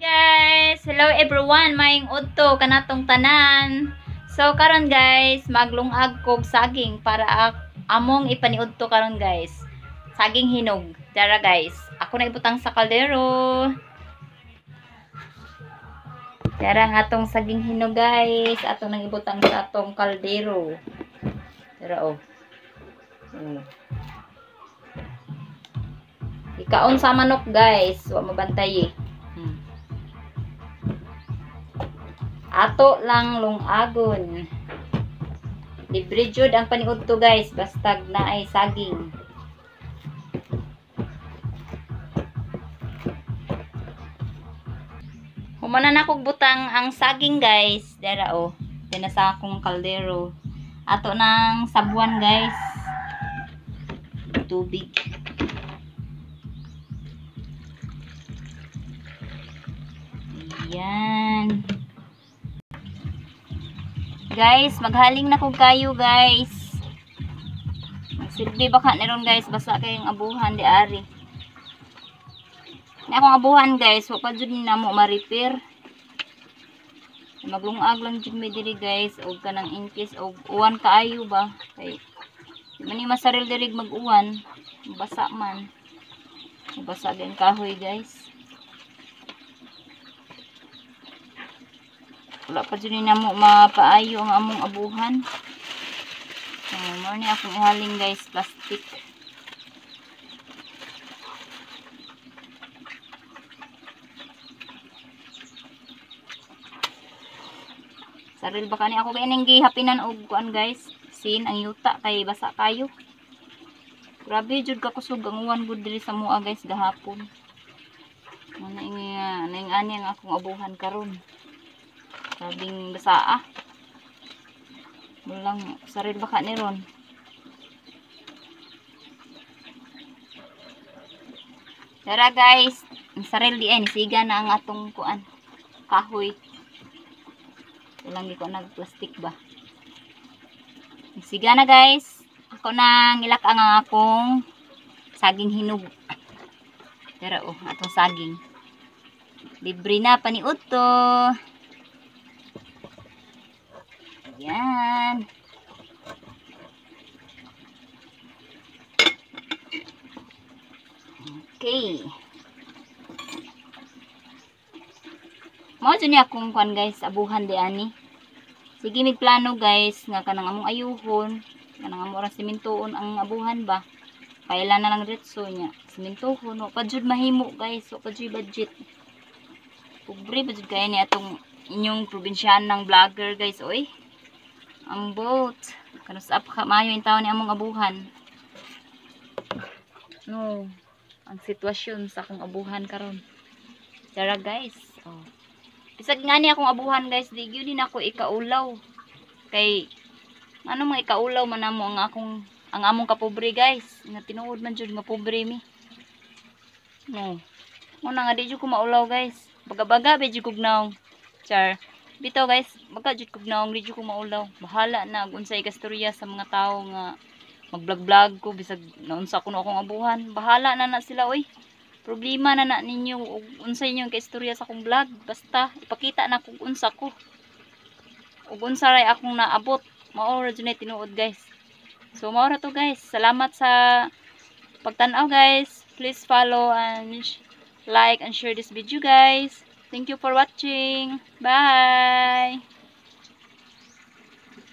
Guys, hello everyone, maayong udto kanatong tanan. So karon guys, maglungag kog saging para among ipaniudto karon guys. Saging hinog. Tara guys, ako na ibutang sa kaldero. Tara ang atong saging hinog guys, ato nang ibutang sa atong kaldero. Tara oh. Oh. Ikaon sa manok guys, wa mabantay eh. Ato lang lungagon. Libre jud ang paniudto guys, bastag naay saging. Humana na kog butang ang saging guys. Dara oh, dina sa akong kaldero. Ato nang sabuan guys. Tubig. Ayan. Guys, maghaling na kog kayo guys. Magsilbi baka neron guys, basa kayong abuhan di ari. Ni akong abuhan guys, wa pa jud namo ma-repair. Maglungag lang jud mi diri guys og kanang in case og uwan kaayo ba kay di man ni masaril diri mag-uwan, basa man. Basa gyud kahoy guys. Wala pa jud ni namo mapaayo ang among abuhan. So, mao ni akong ihaling guys, plastic. Saril ba kani ako kay ning gihapinan og kuan guys, sin ang yuta kay basa kayo. Grabe jud ka kusog ang uwan gud diri sa mua guys gahapon. Mao na ani ang akong abuhan karon. Sabing basa ah. Walang saril baka ni ron. Tara guys, ang saril di ay nisiga na ang atong kuan kahoy. Walang di ko nagplastic ba. Nisiga na guys. Ako nang ilak ang akong saging hinog. Tara oh, atong saging. Libre na paniudto. Ayan. Okay. Mao jud ni akong kuan guys, abuhan di ani. Sige mig plano guys nga kanang among ayuhon, kanang amo ra simintuon ang abuhan ba. Paila na lang retso niya. Simintuhon wa pa jud mahimo guys, wa pa jud budget. Pobre ba jud kay ni atong inyong probinsyanang vlogger guys oy. Ang boat. Kanus-up ka maayo in taon ni among abuhan. No, ang sitwasyon sa akong abuhan karon. Tara guys. Oh. Bisag nga ni akong abuhan guys, di gyud ni nako ikaulaw. Kay ano mga ikaulaw man namo ang akong ang among kapobre guys. Nga tinuod man jud nga pobre mi. No. Muna nga di jud ko maulaw guys. Baga-baga ba jud kog naong. Char. Bitaw guys, baga jud kog naong, di jud ko maulaw. Bahala na ug unsay kastorya sa mga tawo nga mag-vlog-vlog ko bisag naunsa kuno akong abuhan. Bahala na na sila oy. Problema na na ninyo ug unsay inyong kaistorya sa akong vlog. Basta ipakita na kung unsa ko. Ug unsa ray akong naabot. Mao ra jud na tinuod guys. So mao ra to guys. Salamat sa pagtan-aw guys. Please follow and like and share this video guys. Thank you for watching. Bye.